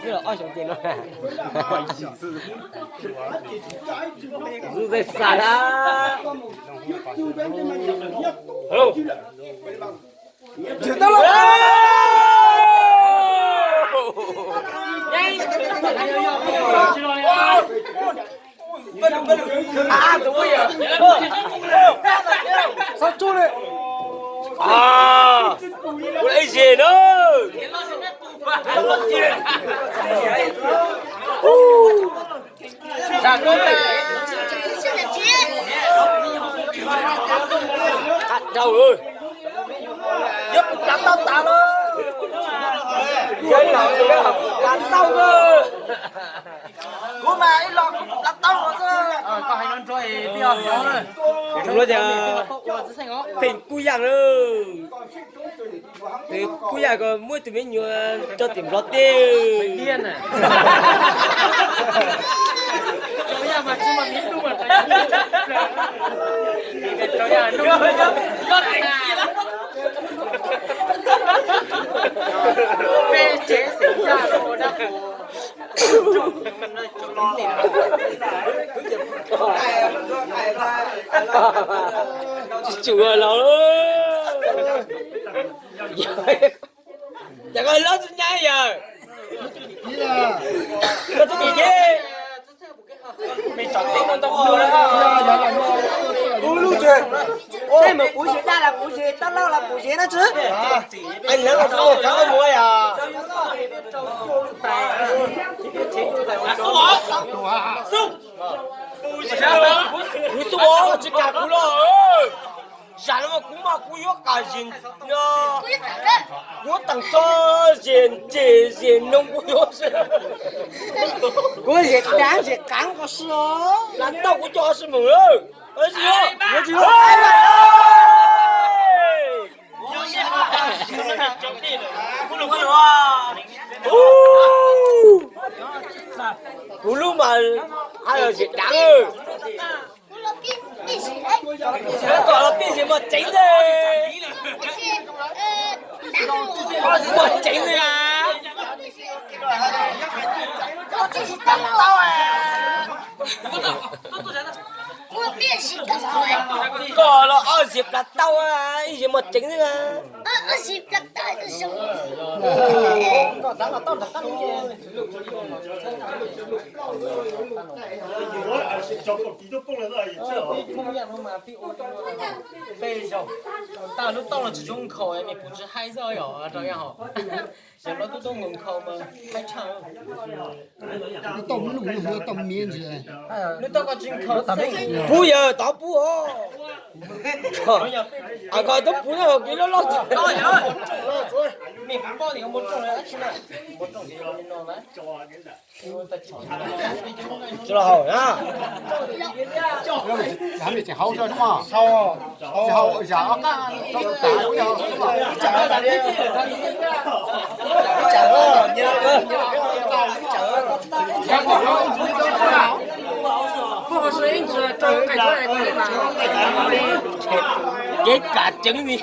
Ob xyoo ces no. Zej xas na. Hello. Xab tsuj li. Ua ib zes na. Qab dhau, yog kuv plav tau tas los, yog ib los kuv plav tau, kuv mas ib los kuv plav tau los xwb. Tus hluas tias Pheej Kub Yaj lawm. Kub Yaj ko muaj tus me nyuam tso tim Nplog teb. Tsis tsum los. Yog koj hlob tsis nyab yawg. Koj twb nim thiab. Kuv lub tsev, tej mas kuv zes daj los kuv zes, tau loj los kuv zes na tsis. Mus yog. Kuv xub tsis kam kuv los. Zam no kuv mas kuv yuav kam zem, yuav teem txog zem ntses zem noog kuv yuav. Kuv zem dab zem qab ko si os. Las tau kuv coj si mus lawm. Yuav tsis yuav. Kuv lub mas hais tias zem dab. Kom los pib zem mos tseev xwb. Mos tseev xwb a. Koj los ob zem plav tau, ib zem mos tseev xwb a. Peb zaug, tag lub toj los tsis zoo nkhaus, me pum tsis haib xwb yom, rau yog hos. Xyov lub toj tub nkhaus nkhaus mas haib tshaj. Lub toj lub lub toj miv ntsis. Lub toj ko tsis nkhaus. Pub yawg tod pub os. Koj tub pub nyob hauv kev loj loj. Me pub npoj tias npua rooj, npua rooj no na. Tsis los haus na. Tsis haus, tsis haus, yam ob qab rau tus tas. Kev kam ceev li.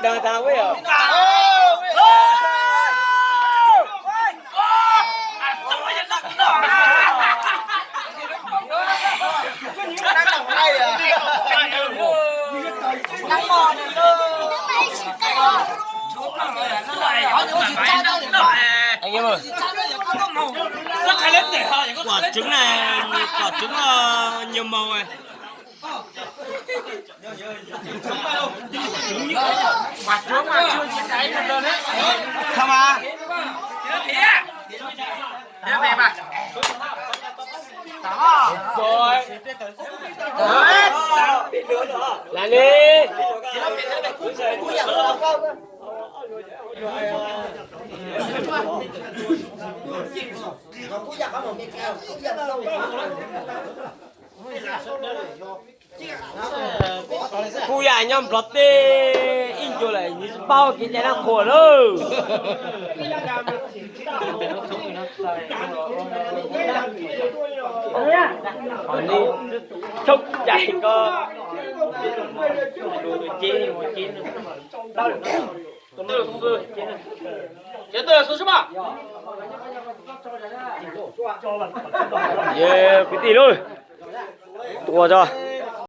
Dag tag ua yog. Kuam tseev na, kuam tseev nyias maus. Lam li. Kuj yam nyob Nplog teb ib ncua lawm, nws tsis paub kev cai nab qhuas lawm. Qhov nej txhob cais ko, tus tus ces mus ces, ces kwv tij lauj, tua tso.